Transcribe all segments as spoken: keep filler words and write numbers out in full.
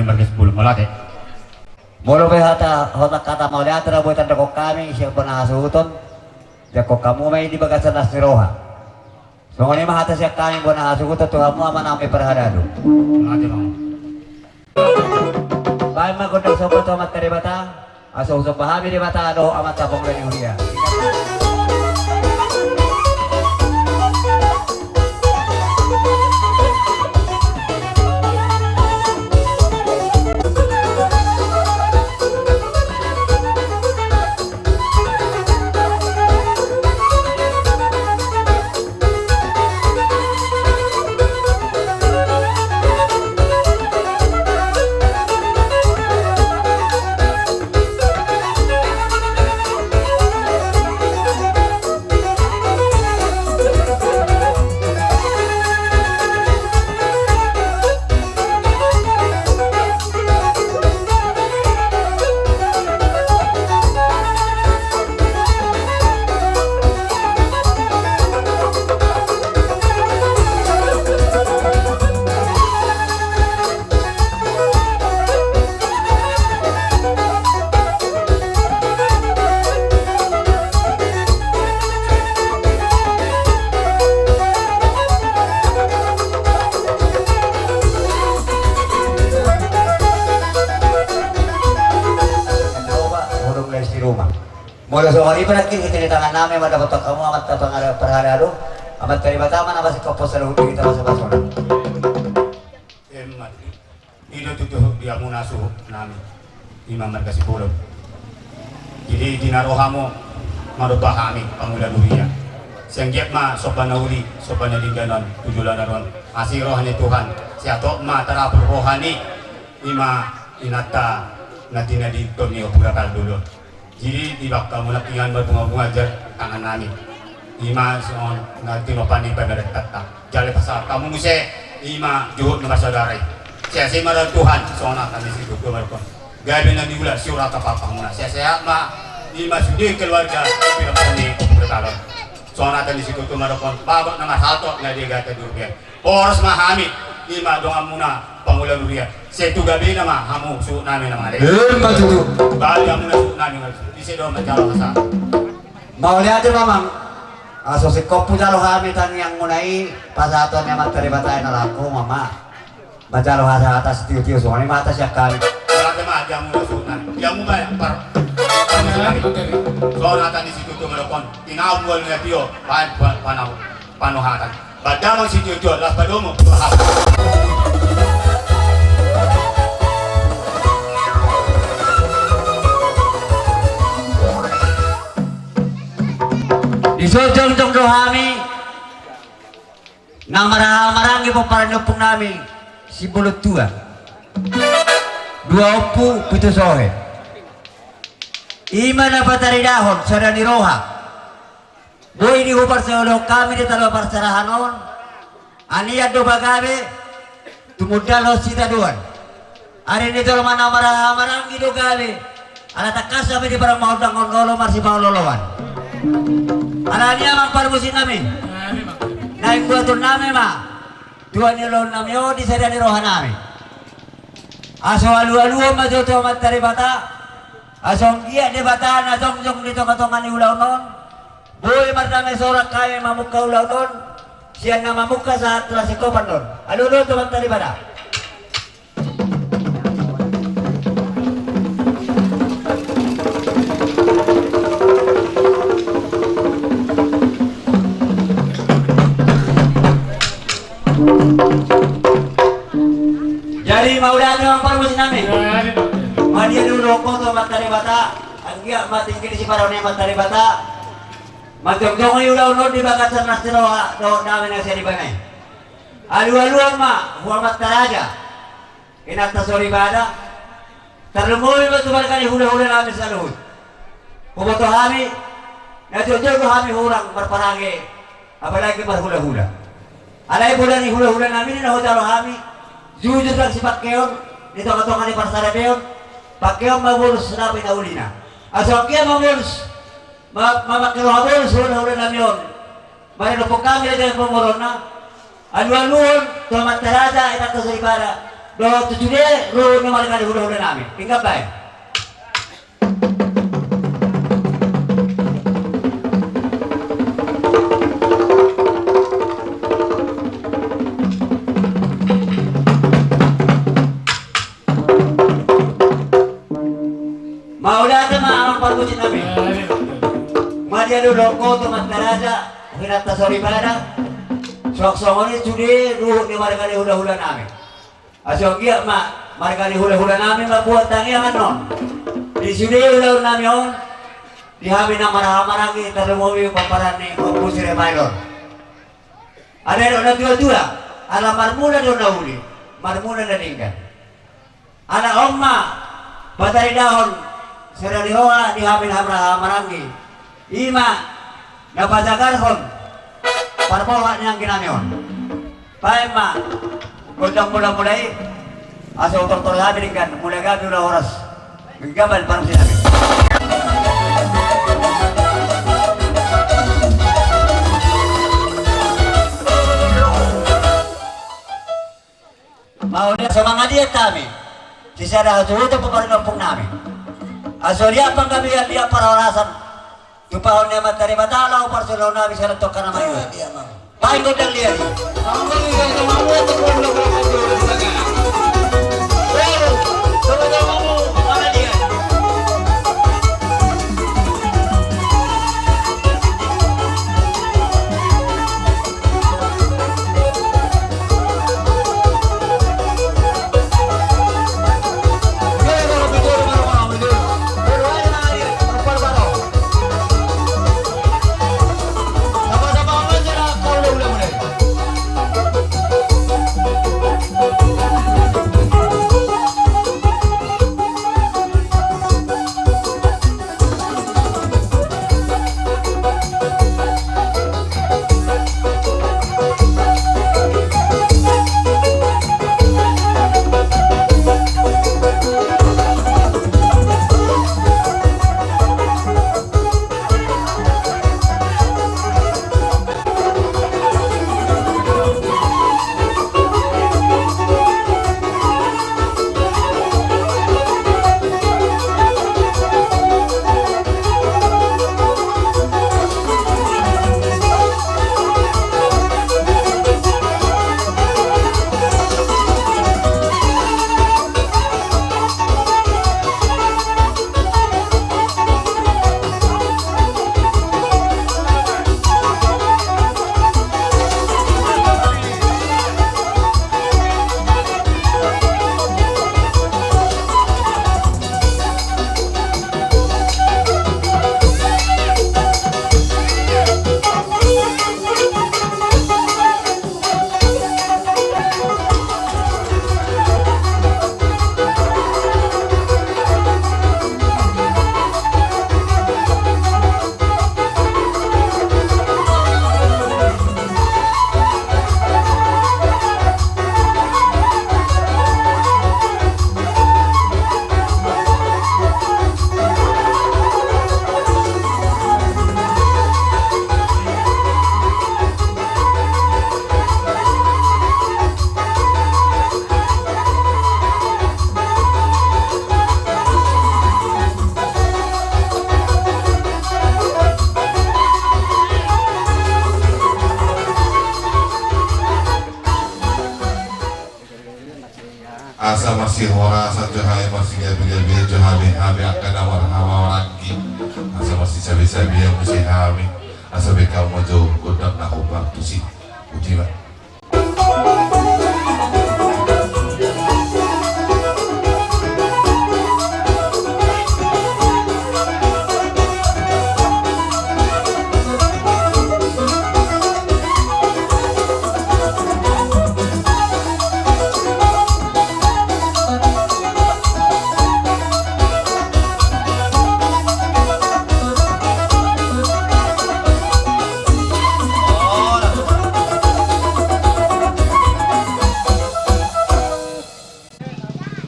Marga Sipulun, mauliate. Molo pe hata, hata, hata mauliate na boi tandahon hami sian bona hasuhuton, jangkon hamu ma i di bagasan las ni roha. Songon i ma hata sian hami bona hasuhuton tu hamu amanami parhalado. Mauliate ma. Baen ma gondang somba tu Amanta Debata, asa husomba hami Debata dohot Amanta Pangula ni Huria. Molo songon i, berarti hita di tangan nami ma dapotan hamu amanta pangala parhalado. Amanta Debata ma na pasingkophon saluhut hita pasupasuna. Emma tutu. I do tutu di hamuna suhut nami, i ma marga Sipulun. Jadi di na ro hamu manomba hami pangula ni huria, sai anggiat ma somba na uli, somba na denggan on tu joloan on. Asi roha ni Tuhan, sai hatop ma tarapul roha ni i ma inanta na tinadingkon ni ompunta parhalado. Jadi di bangka muna ingan marbungabunga jala tangan nami. I ma songon na tinopa ni pamerektanta. Jala pasahat hamu muse i ma juhut na marsaudara i. Sehat-sehat ma roha ni Tuhan, songon hata ni situtu ma dohonon. Gabe na niula siura tapapah muna. Sehat-sehat ma i ma sude keluarga pinompar ni ompunta parhalado. Songon hata ni situtu ma dohonon. Babak na marhalto na di gata di rupiah. Horas ma hami, i ma dongan muna pangula ni huria. Sai tu gabena ma hamu suhut nami na mangalean. Emma tutu. Bali hamuna suhut nami na mangalean. Di sini do manjalo hasa. Mauliate ma amang. Asa singkop hujalo hami tangiang muna i, pasahaton ni Amanta Debata i na laho ma. Manjalo hasa hata sitio-tio songon i ma hata sian hami. Mauliate ma di hamuna suhut nami. Di hamu ma par. Songon hata ni situtu ma dohonon. Tinahu bual na tio. Pan, pan, panau. Panohatan. Ba damang sitio-tio, las padomu. Di son jongjong do hami na marhaha maranggi pomparan ni ompung nami Simbolon Tua. Dua ompu pitu sohe. I ma na pataridahon sada ni roha. Boi dihuparsaulahon hami di tano parserahan on. Anian do ba gabe, tumundalhon sitadoan. Ari ni jolma na marhaha maranggi do gabe. Ala tangkas hami di parmahondang on olo marsipaolo-oloan. Alani i amang parmusik nami, naeng buaton nami ma tua ni ulaon nami on di sada ni roha nami. Asa alu-aluhon ma jo tu Amanta Debata. Asa anggiat Debata na jongjong di tonga-tonga ni ulaon on. Boi mardame sorak hami mamungka ulaon on, sian na mamungka sahat tu na singkopan on. Alualuhon tu Amanta Debata. Jadi mauliate ma amang parmusik nami. Mauliate ma. Badia do dohononku tu Amanta Debata. Anggiat ma tingki ni sipara ni Amanta Debata. Manjongjong i ulaon on di bagasan las ni roha dohot dame na sian ibana i. Alualuhon ma tu amanta raja, inanta soripada. Tarlumobi ma tu marga ni hulahula nami saluhut. Huboto hami na jotjot do hami hurang marparange, apalagi marhulahula. Alai pola ni hulahula nami na hujalo hami, jujur nang sipangkeon di tonga-tonga ni parsaripeon. Pangkeon ma bonus na pinaulina. Asa anggiat ma bonus, ma, mamangke roha bonus hulahula nami on. Maradophon hami di jabu ni horona. Alualuhon tu amanta raja, inanta soripada. Dohot tu sude ruhut ni marga ni hula-hula nami. Pinggan baen. Mauliate ma amang parmusik nami. Mauliate do dohot ho tu amanta raja, inanta soripada. Suang songon i sude ruhut ni marga ni hula-hula nami. Asa anggiat ma marga ni hula-hula nami mambuat tangiang annon di sude ulaon nami on, di hami na marhahamaranggi, tarlumobi pomparan ni Ompu Sire Mailor. Alai didok na tua-tua, ala marmula do na uli, marmula na denggan. Ala on ma pataridahon sada ni hoha di hami na marhahamaranggi. I ma na pajagarhon parboha ni anggi nami on. Baen ma gondang mula-mula i, asa hutortor hami denggan, mula gabe ula horas. Pinggan baen parmusik nami. Mauliate, so mangaliat hami sisada hasuhuton pomparan ni ompung nami. Asa liat panggabean, liat parhorasan, tupahon ni Amanta Debata laho parsondangkon hami sian tongka na marliat. Baen gondang liat i. Asa masihorasan jo hami, masigabegabean jo hami, hami angka na marhahamaranggi. Asa masisabesabean muse hami, asa baen hamu jo gondang na hombar tusi. Botima.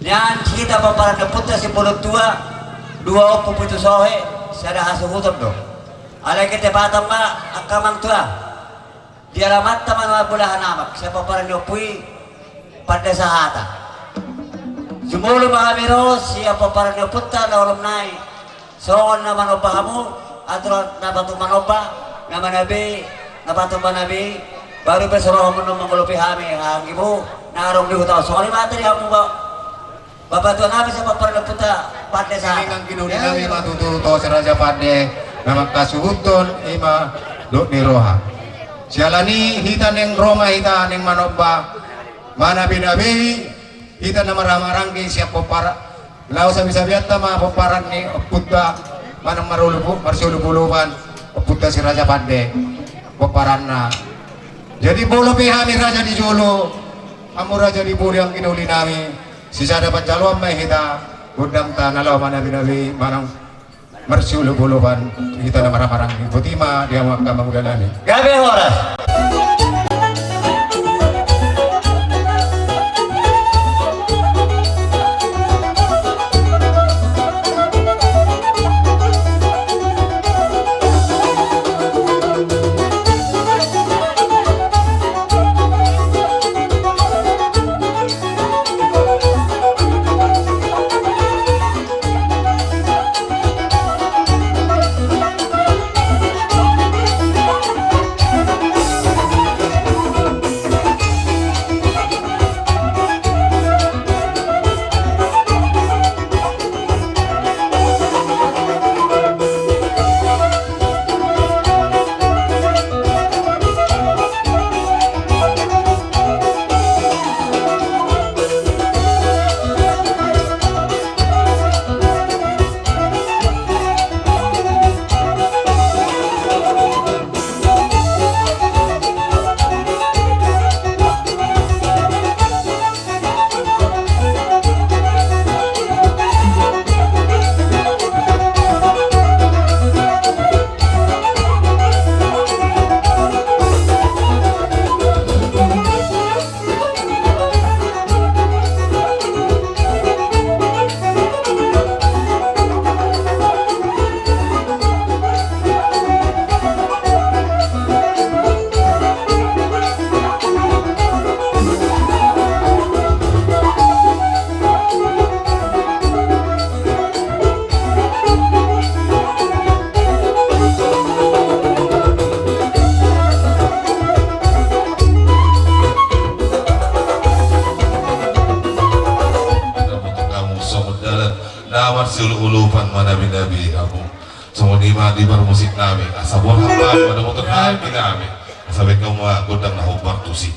Nian hita pomparan ni ompunta Simbolon Tua, dua ompu pitu sohe, sada hasuhuton do. Alai ketepatan ma angka amang tua. Di alamanta ma na marbolahan amak, sai pomparan ni ompu i pande sahata. Jumolo ma hami ro sian pomparan ni ompunta na holom nai. Songon na manomba hamu, aturan na patut manomba, na manabe, na patut manabe, baru pe so ro hamu na mangolopi hami, anggimu, na adong di huta on. Songon i ma tadi hamu ba, bapatua nami sian pomparan ni ompunta, Pande sa. Anggiat ni hami ma tutu tu si Raja Pande, na manghasuhuthon i ma dohot ni roha. Siala ni i hita naeng ro ma hita naeng manomba, manabe-nabe, hita na marhahamaranggi sian pomparan, laho sabe-sabeanta ma pomparan ni ompunta manang marolop-, marsiolop-olopan ompunta si Raja Pande pomparanna. Jadi molo pe hami raja di jolo, hamu raja di pudi anggiat ni hami, sisada panjaloan ma hita, gondangta na laho manabe-nabe manang marsiolop-olopan, hita na marhahamaranggi. Boti ma di hamu angka amang uda nami. Gabe horas. Dapotan hamu songon dalan na marsiolop-olopan manabe-nabe hamu. Songon i ma di parmusik nami, asa borhat ma hami, madapotan hami nami, asa baen hamu ma gondang na hombar tusi.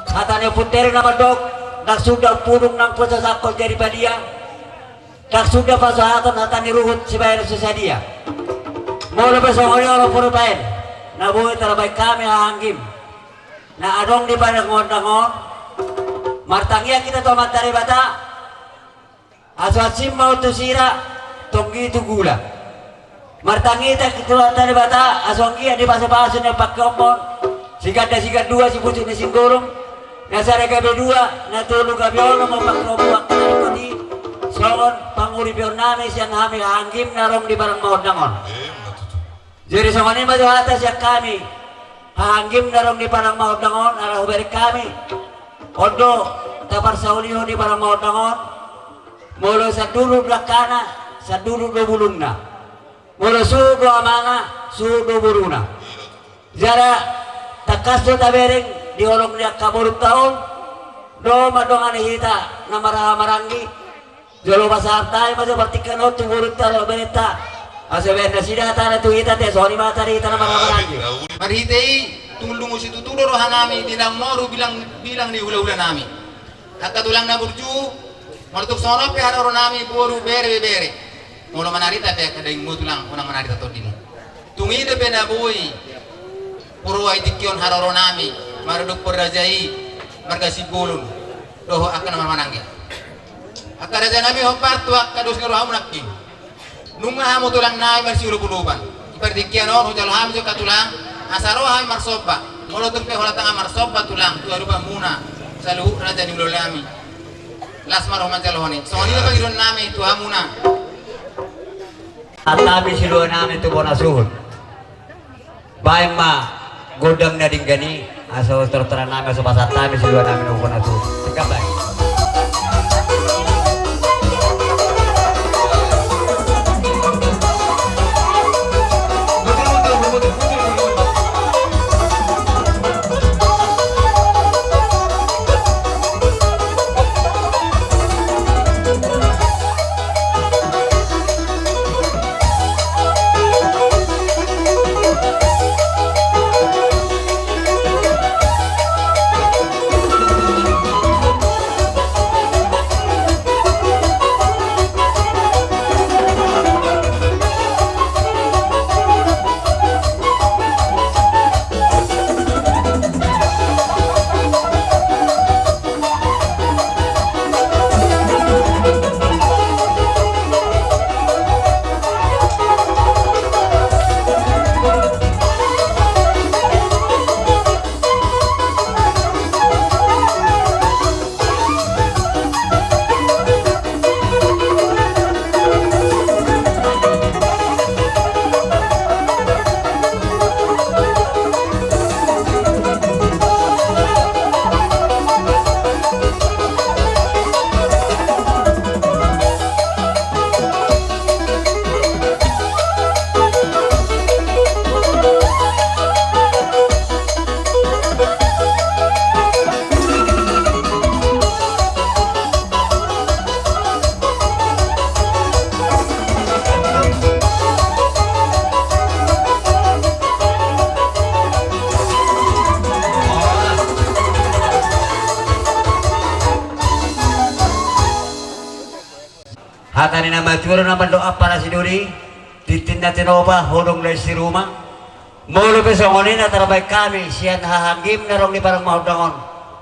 Hata ni ompunta i do na mandok, Ndang suda umpudung nang pasahathon jadi padia. Ndang suda pasahathon hata ni ruhut sibaen so sadia. Molo pe songon i olo purbaen na boi tarbaen hami hahanggim na adong di parmondang on. Martangiang hita tu Amanta Debata. Aso hansit ma on tu sira, tonggi tu gula. Martangiang hita tu Amanta Debata, aso anggiat dipasupasu na pangkeonmon, siganda sigandua, sipucuk ni singgolom, na sada gabe dua, na tolu gabe onom, ma pangkeonmon angka na ringkot i, songon panguripion nami sian hami hahanggim na adong di parmondang on. Jadi songon i ma jo hata sian hami, hahanggim na adong di parmondang on, ala hubereng hami. On do taparsaulihon di parmondang on. Molo sanduduk do angkana, sanduduk do bulungna. Molo suhut do amana, suhut do boruna. Jala tangkas do tabereng di holong ni angka borunta on. Do mandongani hita na marhahamaranggi. Jolo pasahat hami ma jo partingkian on tu borunta dohot berenta, asa baen nasida hatana tu hita, ate, songon i ma hata di hita na marhahamaranggi. Marhite i, tung dung situtu do rohanami di na umoru bilang, bilang ni hulahula nami. Angka tulang na burju, molo tung songon on pe haroro nami, boru, bere, ibebere. Molo manarita pe angka dagingmu tulang, unang manarita tondimu. Tung i dope na boi huroha di tingki on haroro nami, maradophon raja i, marga Simbolon dohot angka na marhahamaranggi. Angka raja nami, hombar tu angka dos ni rohamu nangkin. Nunga hamu tulang nami marsiolopolopan. Di partingkian on hujalo hami jo angka tulang, asa ro hami marsomba. Molo tung pe holan tangkas marsomba tulang tu adopanmuna, saluhut raja ni hulahula nami, las ma roha manjalohon i. Songon i do pangidoan nami tu hamuna. Pasahat hami silua nami tu bona suhut. Baen ma gondang na denggan i, asa tortoran nami, asa pasahat hami silua nami tu bona suhut. Singkat baen. Hata ni na matua do na mandok ampara sidoli, tintin na tinopa, hodong na isi ruma. Molo pe songon i na tarbaen hami sian hahanggim na adong di parmondang on,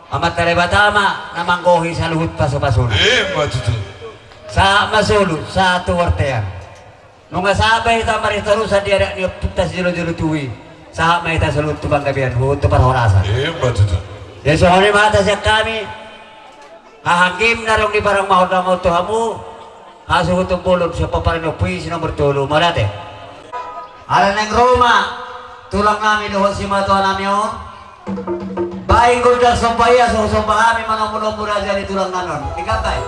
Amanta Debata ma na manggohi saluhut pasupasuna. Ima tutu. Sahat ma solu, sahat tu bontean. Nunga sahat ma hita maritarusan di adat ni ompunta sijolojolo tubu i. Sahat ma hita saluhut tu panggabean, huhut tu parhorasan. Ima tutu. Jadi songon i ma hata sian hami. Hahanggim na adong di parmondang on tu hamu, hasuhuton bolon sian pomparan ni ompu i si nomor tolu, mauliate. Ala naeng ro ma tulang nami dohot simatuam nami on, baen gondang somba i asa husomba hami manomunomu raja ni tulang nami on. Ingkon baen.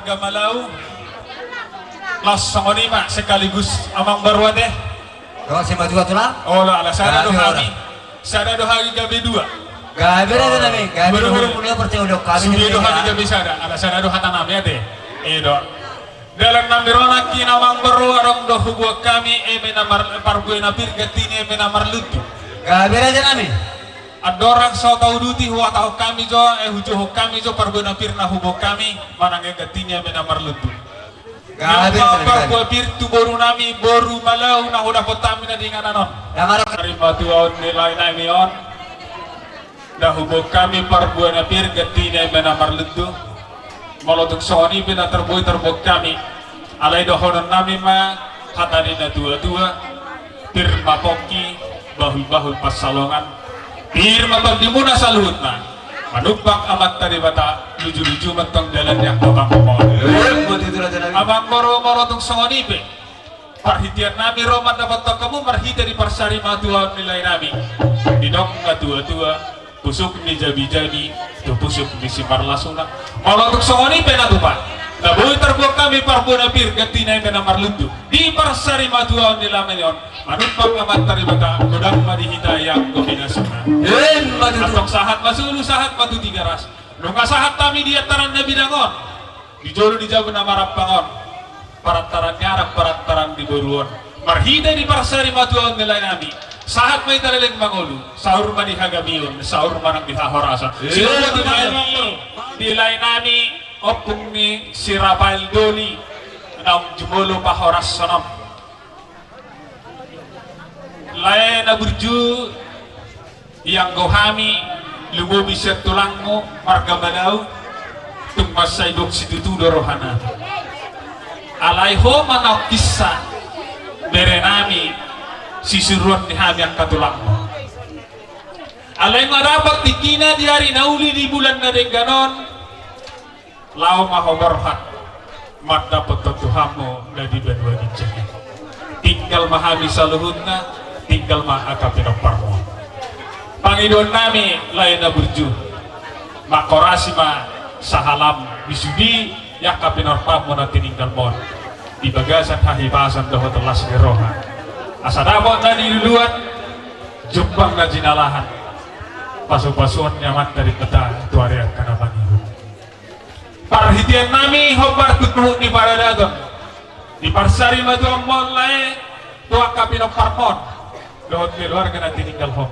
Gamalau. Las songon i ma sekaligus amang boru ate. Dohot si matua tulang. Olo, ala sada do hami. Sada do hami gabe dua. Gabe do hami gabe dua. Sude do hami gabe sada. Ala sada do hata nami ate. I do. Dalan nami ro nangkin amang boru, adong do huboan hami eme na mar-, parbue na pir, ganti ni eme na marlundu. Gabe do hata nami. Andorang so tauduti, huhatahon hami jo, eh, hujouhon hami jo parbue na pir na huboan hami, manang ganti ni eme na marlundu. Gabe do hami parbue pir tu boru nami, boru Malau na hudapot hami na di inganan on. Sari matuaon ni lae nami on. Na huboan hami parbue na pir, ganti ni eme na marlundu. Molo tung songon i pe na tarbue tarboan hami. Alai dohonon nami ma hata ni na tuatua. Pir ma pongki, bahulbahul pansalongan. Pir ma tondimuna saluhutna. Manumpang Amanta Debata, lujuluju ma antong dalan ni angka pangkomoan. Amang boru, molo tung songon i pe. Parhitean nami ro mandapothon hamu marhite di parsarimatuaon ni lae nami. Didok na tuatua, pusuk ni jabijabi tu pusuk ni simarlasuna. Molo tung songon i pe na tupa, na boi tarboan hami parbue na pir, ganti ni eme na marlundu. Di parsarimatuaon ni lae nami on, manumpang Amanta Debata, godang ma di hita i anggo pinasuna. Antong sahat ma solu, sahat ma tu Tigaras. Nunga sahat hami di antaran na bidang on. Di jolo ni jabu na marampang on, parantaran ni anak, parantaran ni boru on. Marhite di parsarimatuaon ni lae nami, sahat ma hita leleng mangolu, saur ma di hagabeon, saur ma nang di hahorasan. Sidok ma di lae nami, ompung ni si Rafael Doli, naung jumolo pahorashon on. Lae na burju, ianggo hami, lumobi sian tulangmu marga Malau, tung mansai dok situtu do rohana. Alai ho ma naung hinsa, bere nami, sisuruon ni hami angka tulangmu. Alai nga dapot tingkina di ari na uli di bulan na denggan on, laho ma ho borhat mandapothon Tuhanmu na di banua ginjang i. Tinggal ma hami saluhutna, tinggal ma angka pinomparmu. Pangidoan nami lae na burju, manghorasi ma sahalam di sude angka pinomparmu na tininggalmon di bagasan hahipason dohot las ni roha. Asa dapot na niluluan, jumpang na jinalahan, pasupasuon ni Amanta Debata tu ari angka na mangihut. Parhitean nami hombar tu huhut ni paradaton, di parsarimatuaonmon lae, tu angka pinomparmon dohot keluarga na tininggalhon.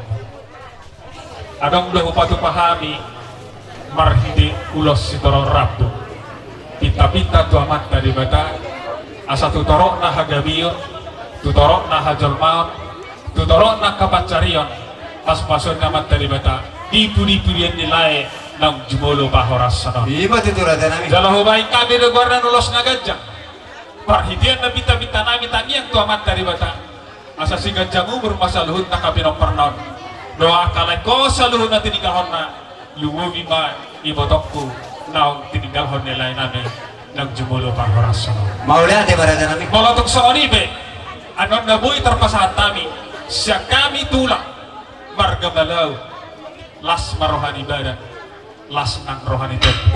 Adong do hupatupa hami marhite ulos sitorop rambu. Pintapinta tu Amanta Debata, asa tu torop na hagabeon, tu torop na hajolmaon, tu torop na angka pansarion, pasupasuon ni Amanta Debata, di pudipudian ni lae naung jumolo pahorashon on. Ima tutu raja nami. Jala hubahen hami do goarna ulos na ganjang. Parhitean na pintapinta nami tangiang tu Amanta Debata, asa siganjang umur ma saluhut angka pinomparna on dohot angka laengkon saluhut na tininggalhonna. Lumobi ma ibotongku naung tininggalhon ni lae nami naung jumolo pahorashon on. Mauliate ma raja nami. Molo tung songon i pe, annon na boi tarpasahat hami sian hami tulang marga Malau, las ma roha ni badan, las nang roha ni tondi.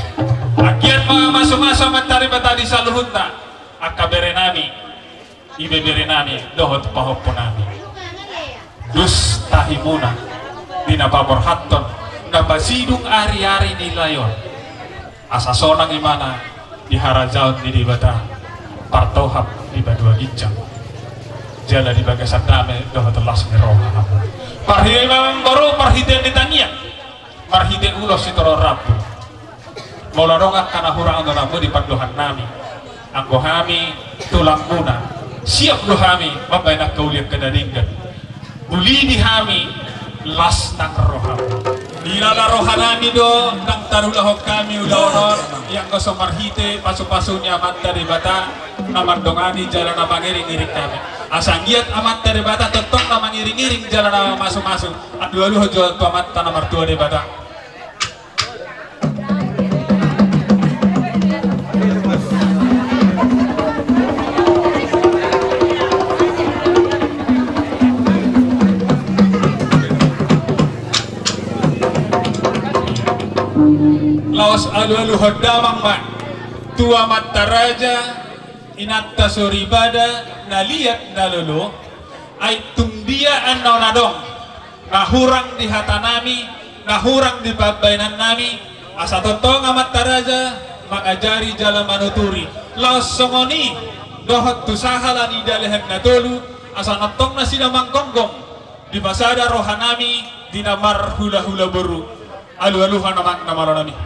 Anggiat ma mamasumasu Amanta Debata di saluhutna angka bere nami, ibebere nami dohot pahompu nami. Dos tahimuna di na paborhathon na pasidung ariari ni lae on, asa sonang ibana di harajaon ni Debata, partohap di banua ginjang, jala di bagasan dame dohot las ni roha. Parhitean ma amang boru, parhitean ni tangiang, marhite ulos sitorop rambu. Molo adong angka na hurang donganmu di pandohan nami, anggo hami tulangmuna, siap do hami mambahen angka uli angka na denggan. Uli di hami, las nang rohamu. Di lala roha nami do nang tarulahon hami ulaon on, ianggo so marhite pasupasu ni Amanta Debata na mandongani jala na mangiringiring hami. Asa anggiat Amanta Debata tongtong na mangiringiring jala na mamasumasu. Alualuhon jo tu Amanta na martua Debata. Laos alualuhon damang ma tu Tu amanta raja, inanta soripada, na liat na lolo, ai tung dia annon adong na hurang di hatanami, na hurang di pambahenannami, asa tongtong amanta raja mangajari jala manuturi. Laos songon i dohot tu sahala ni dalahan na tolu, asa nongtong nasida manggonggom dipasada rohanami di na marhulahula boru. Alualuhon amang na malonami.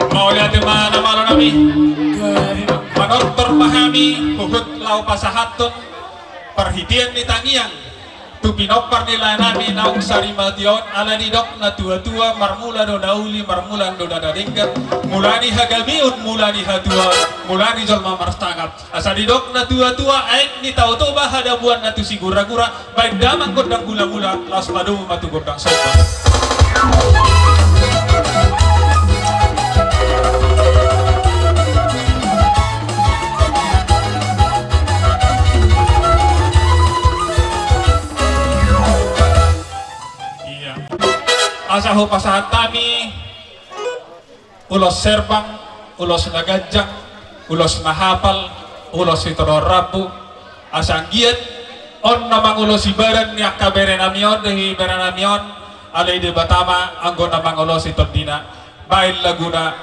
Mauliate ma na malonami. Manortor ma hami huhut laho pasahathon parhitean ni tangiang tu pinompar ni laenami naung sarimatua on, ala didok na tuatua, marmula do na uli, marmula do na denggan, mula ni hagabeon, mula ni hatuaon, mula ni jolma marsangap. Asa didok na tuatua, aek ni Tao Toba hadabuanna tu Siguragura, baen damang gondang gulamula, laos padomu ma tu gondang somba. Ia. Asa hupasahat hami ulos herbang, ulos na ganjang, ulos na hapal, ulos sitadoan rambu. Asa anggiat on na mangulosi badan ni angka berenami on, dohot berenami on, alai Debata ma anggo na mangulosi tondina. Baen laguna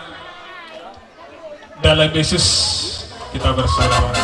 Dalam Yesus kita berselawat.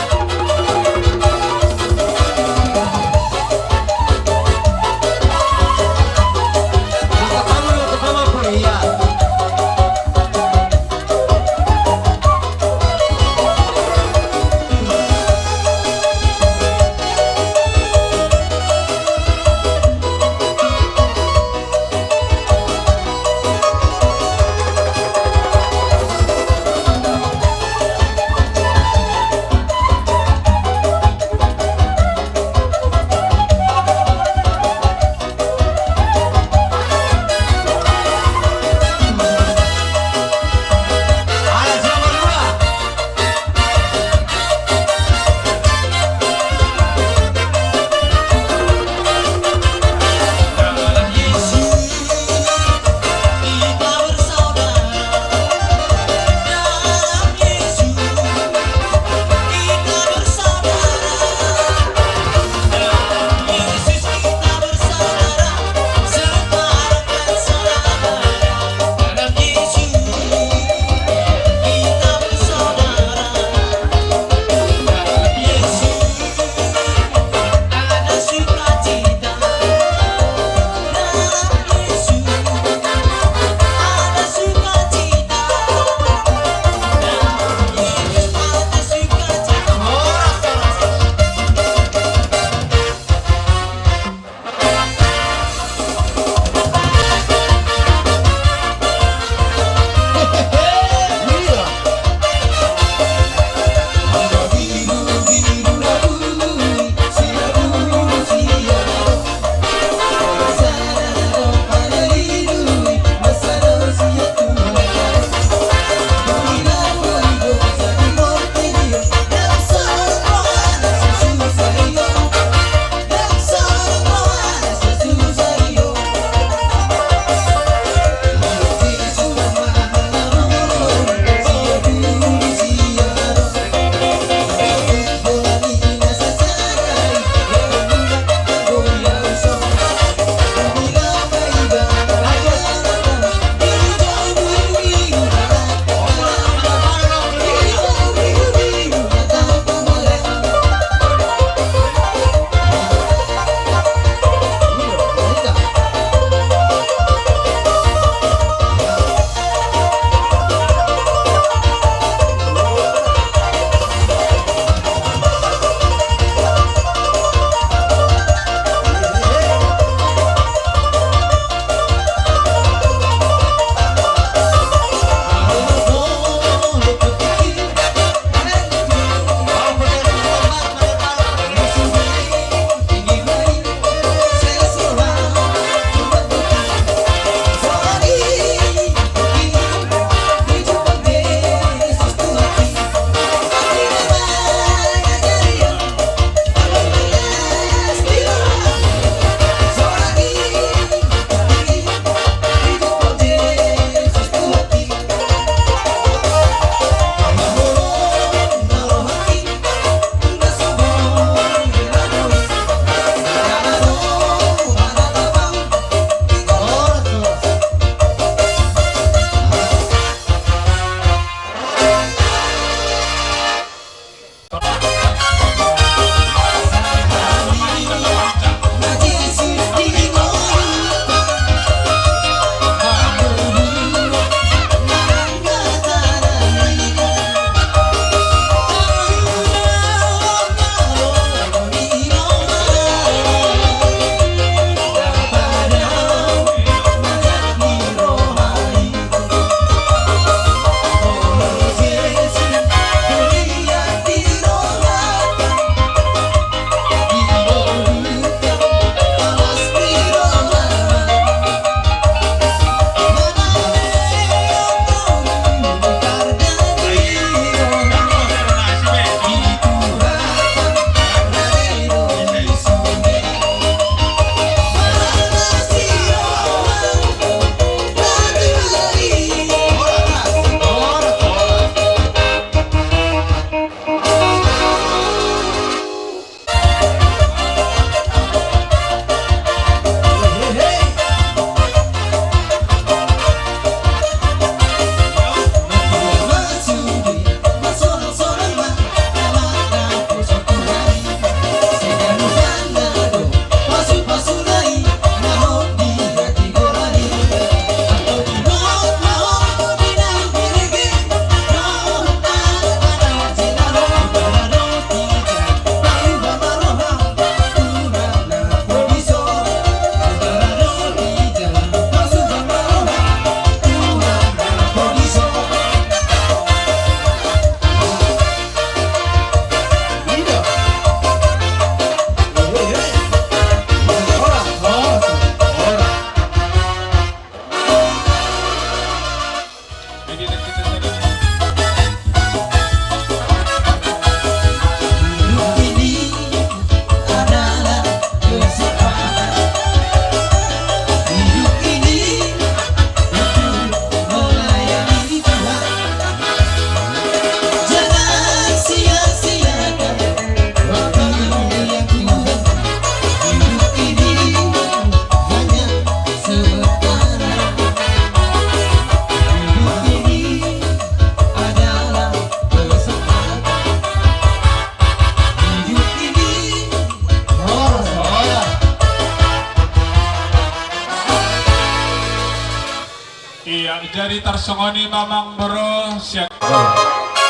Jadi tarsongon i ma amang boru sian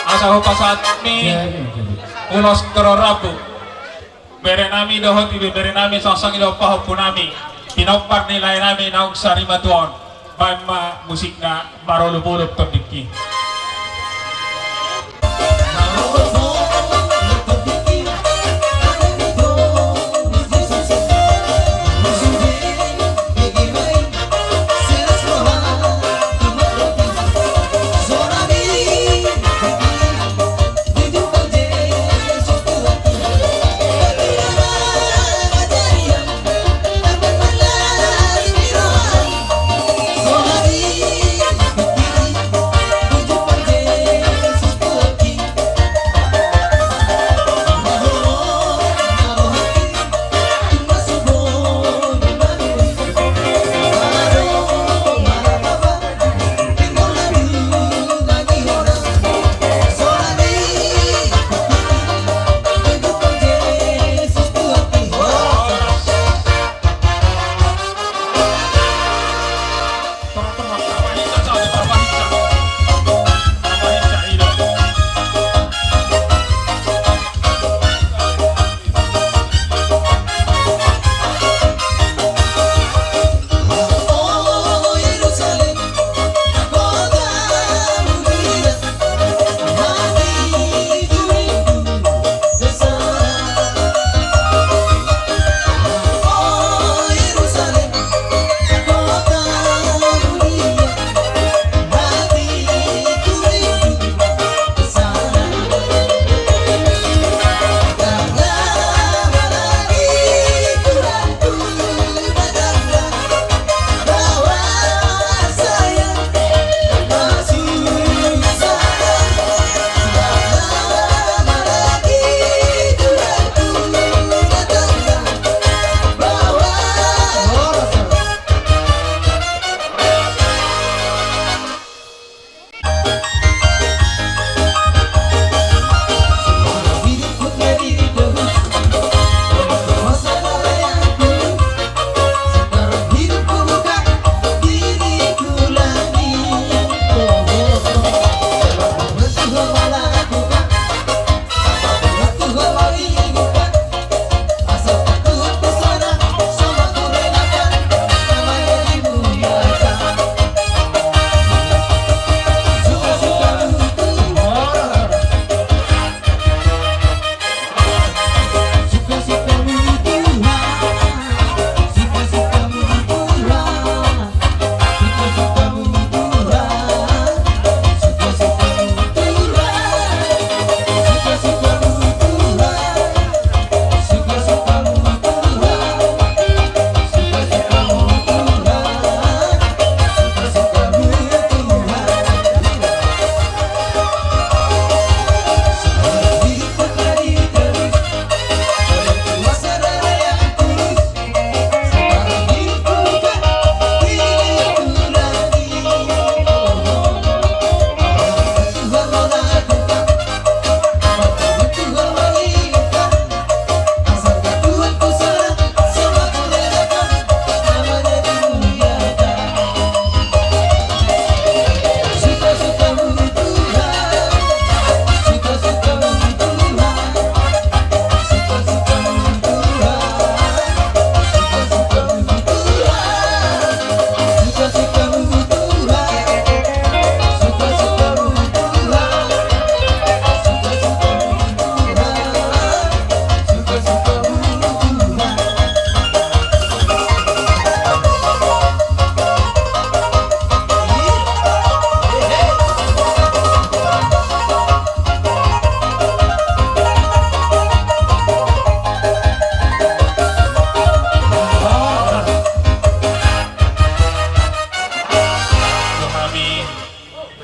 asa hupasahat hami ulos toro rambu. Bere nami dohot ibebere nami songon i dohot pahompu nami, pinompar ni lae nami naung sarimatua on. Baen ma musikna marolopolop tondingki.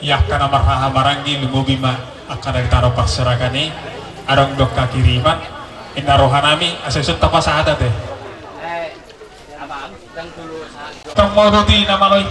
Ia angka na marhaha maranggi, lumobi ma angka na di tano parserahan i. Adong do angka kiriman, inna roha nami, asa ison tapasahat ate. Tong modoti na malo i.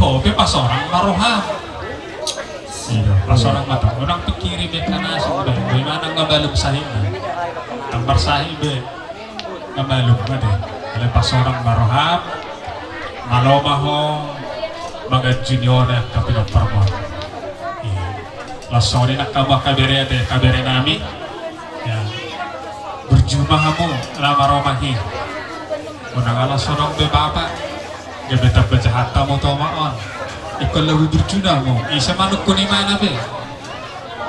Ope pasorang ma roham. Iya, pasorang ma tong. Unang pikiri be, kan asing be. Bagaimana nga balum sahina? Tambar sahi be. Nga balum ma de. Alai pasorang ma roham. Malo ma ho manganju ni on angka pinomparmon. Iya. Laos songon i nang hamu angka bere ate, angka bere nami. Ya. Burju ma hamu na marroha i. Unang ala songon be bapa. Gabe tamba jahat hamu tu omak on. Ingkon laho burju hamu. Ise manungkun imana be?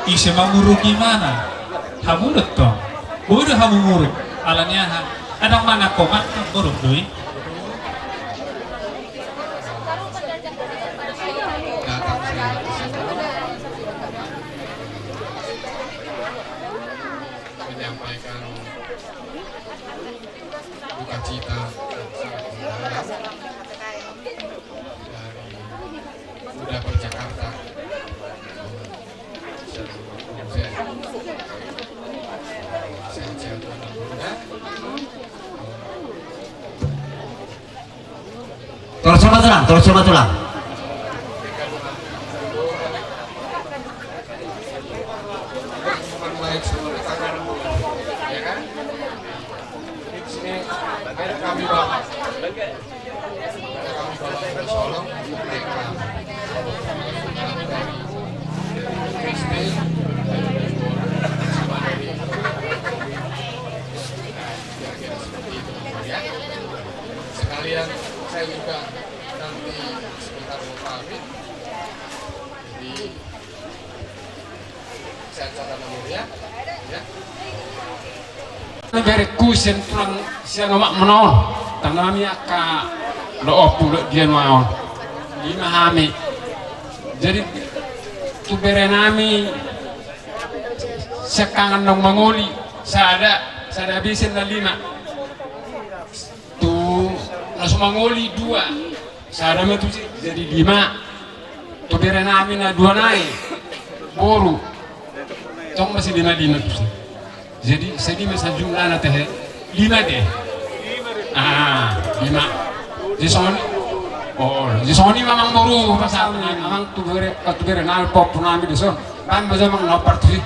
Ise mamuruk imana? Hamu do tong. Boi do hamu muruk. Ala ni aha? Adong manang omak, muruk do i. Datang saya ke sini menyampaikan duka cita yang sangat mendalam dari Buda Perjakarta. Sehat-sehat, Buda. Tolong sama tulang, tolong sama tulang. Kira-kira seperti itu, ya. Sekalian saya juga nanti sebentar mau pamit. Jadi, sehat-sehat, Anak Mulia, ya. Bere ku sian tulang sian omak muna on. Tanami angka do ompu do dia nuaon. Lima hami. Jadi tu bere nami sian Kangan naung mangoli sada, sada besen na lima. Tu na so mangoli dua, sada ma tusi, jadi lima. Tu bere nami na dua nai boru, tong ma si lima lima tusi. Jadi segi ma sajumlah na tehe lima de. Ah, lima. Jadi songon i. Oh, jadi songon i ma amang boru, pasahat nami amang tu bere, tu bere nami, pahompu nami dison. Baen ma jo amang na ompar tusi.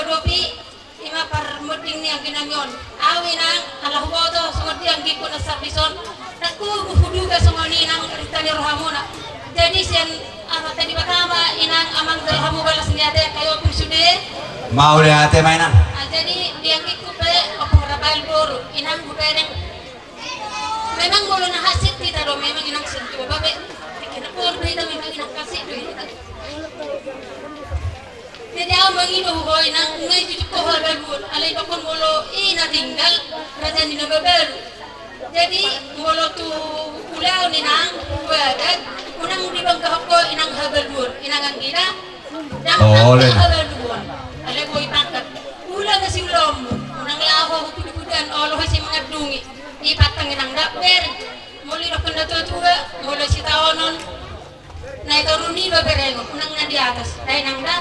Dope, ima parmonding ni anggi nami on. Au inang, ala huboto songon dia anggingku na sardison, nangku huduga songon i nang rita ni rohamuna. Jadi sian Amanta Debata ma inang amang jala hamu balas ni ate, angka i ompung sude. Mauliate ma inang. Ah, jadi di anggingku pe ompung Rafael boru, inang hubereng. Memang molo na hasik hita do, memang inang sian tua babe. Kira boru do hita, memang inang hasik do hita. Jadi au mangido ho inang, nunga i jujung ho habaluon, alai dokkon molo i na tinggal, raja ni na mabalu. Jadi molo tu ulaon inang, badan, unang dibanggahon ho inang habaluon, inang anggina, ndang habaluon. Alai boi pangkat. Ula ma siulaonmu, unang laho ho tu pudipudian, olo ho ise mangandungi. I pantang inang da bereng. Molo didokkon na tuatua, molo sitaonon, na i toru niba berengon, unang na di atas, da inang da.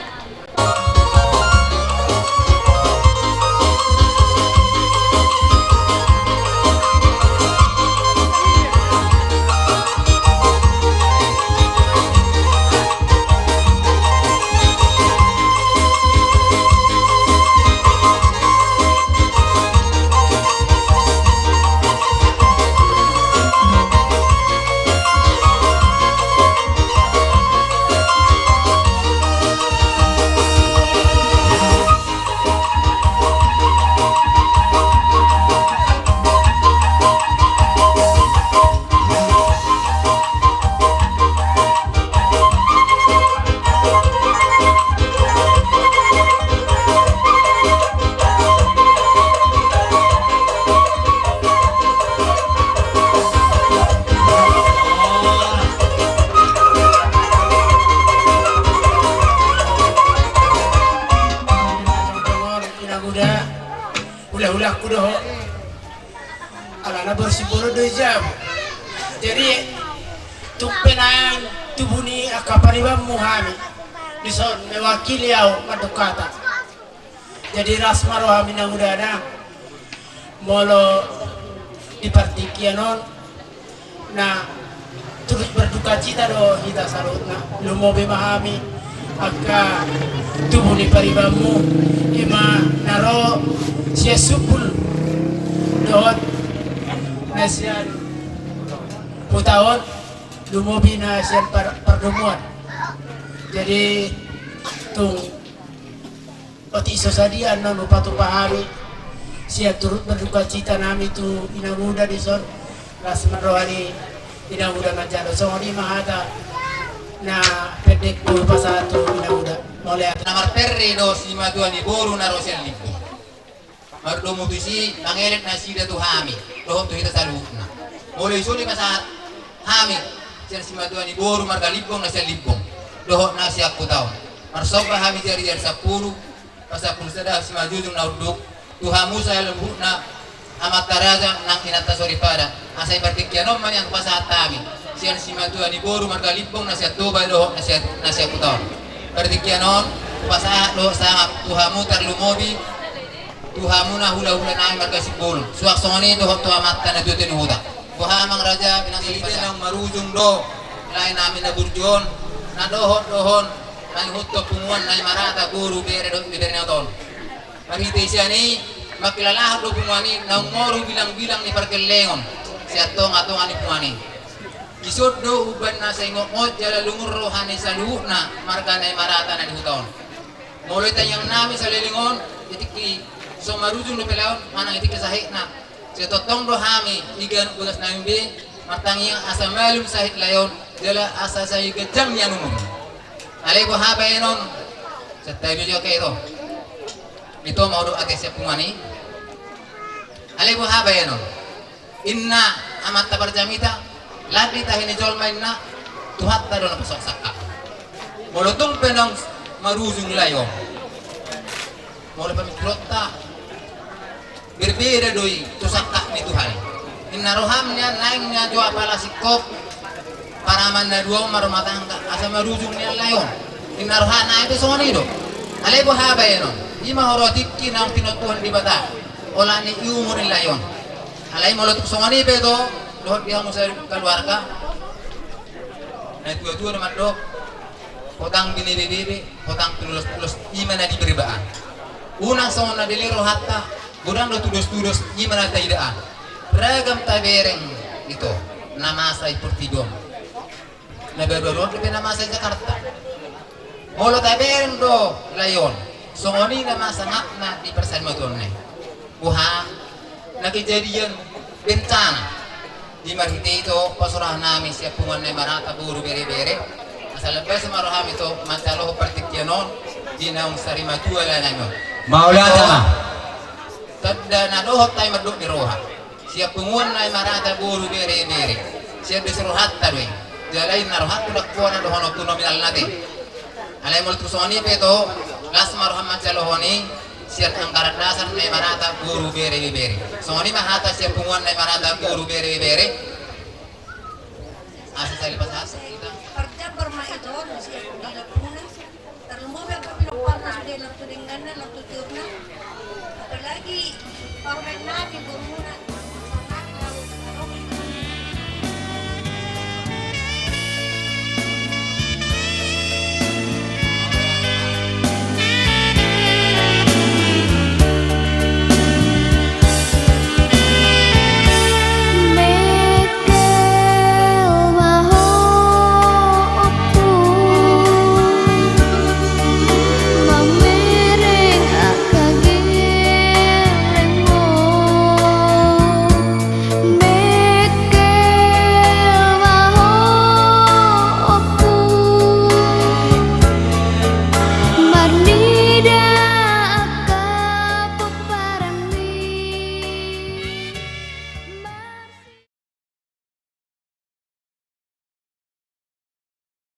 Inang uda, hulahulangku do ho. Alana boru Simbolon do i jabu. Jadi tung pe nang tubu ni angka paribanmu hami dison mewakili au mandok hata. Jadi las ma rohami inang uda, molo di partingkian on na turut berdukacita do hita saluhutna. Lumobi ma hami angka tubu ni paribanmu, ima na ro sian sumpul dohot na sian huta on, lumobi na sian par-, pardomuan. Jadi tung otik so sadia annon hupatupa hami sian turut berdukacita nami tu inang uda dison. Las ma roha ni inang uda manjalo. Songon i ma hata na pendek hupasahat tu inang uda. Mauliate. Na marpere do simatua ni boru na ro sian Limbong. Mardomu tusi, mangelek nasida tu hami dohot tu hita saluhutna. Molo i so dipasahat hami sian simatua ni boru marga Limbong na sian Limbong dohot na sian huta on, marsomba hami jarijari sampulu, pasampulu sada simanjujung na unduk tu hamu saluhutna amanta raja nang inanta soripada. Asa i partingkian on ma nian hupasahat hami sian simatua ni boru marga Limbong na sian Toba dohot na sian, na sian huta on. Partingkian on hupasahat dohot sangap tu hamu tarlumobi tu hamuna hulahula nami marga Simbolon, suang songon i dohot tu amanta na tuatua ni huta. Boha amang raja, inanta soripada, naung marujung do lae nami na burju on, na dohot do ho mangihuthon punguan Naimarata, boru, bere dohot ibebere ni oto on. Marhite sian i mangkilalahon do punguan i naung moru bilangbilang ni pargellengon sian tongatonga ni punguan i. Dison do umbahen na sai ngotngot jala lungun roha ni saluhutna marga Naimarata na di huta on. Molo i tangiang nami saleleng on, di tingki so marujung dope lae on manang di tingki sahitna, sai tongtong do hami di ganup bagas nami be martangiang asa malum sahit lae on jala asa sai ganjang nian umur. Alai boha baenon? Santabi jo ito. Ito ma hudok ate sian punguan i. Alai boha baenon? Inna amanta parjamita, lan di tahi ni jolma inna, Tuhanta do na pasahat sangkap. Molo tung pe naung marujung lae on, molo pamingkironta, berbeda do i tu sangkap ni Tuhan i. Inna roham nian naeng nian jo apala singkop paraman na dua on marumah tangga asa marujung nian lae on. Inna rohana i pe songon i do. Alai boha baenon? I ma huroha tingki naung tinopa Tuhan Debata, holan i umur ni lae on. Alai molo tung songon i pe ito dohot di hamu sakeluarga, na tuatua do mandok, hotang binebebebe, hotang pinulospilos, i ma na di berbaan. Unang songon na dele rohanta, godang do tudos-tudos, i ma na taida an. Ragam tabereng ito na masa i portibi on. Na baruaruan dope na masa i Jakarta. Molo tabereng do lae on, songon i na masa ngapna di parsarimatua on. Boha na kejadian bencana. Di marhite ito pasurahon nami sian punguan Naimarata boru bere-bere, asa laos ma rohami ito manjalohon partingkian on di naung sarimatua lae nami on. Mauliate ma. Tanda na dohot hami mandok ni roha sian punguan Naimarata boru bere-bere, sian dos rohanta do i. Jala i na rohanta do angkuan na dohononku nominalna te. Alai molo tung songon i pe ito, las ma roham manjalohon i sian anggaran dasar Naimarata boru bere-bere. Songon i ma hata sian punguan Naimarata boru bere-bere. Asa sali pasahat hita. Parjambar ma ito, sian di lampuna. Tarlumobi angka pinomparna sude, laos tu dengganna, laos tu tiurna. Apalagi parumaen nami, borumuna.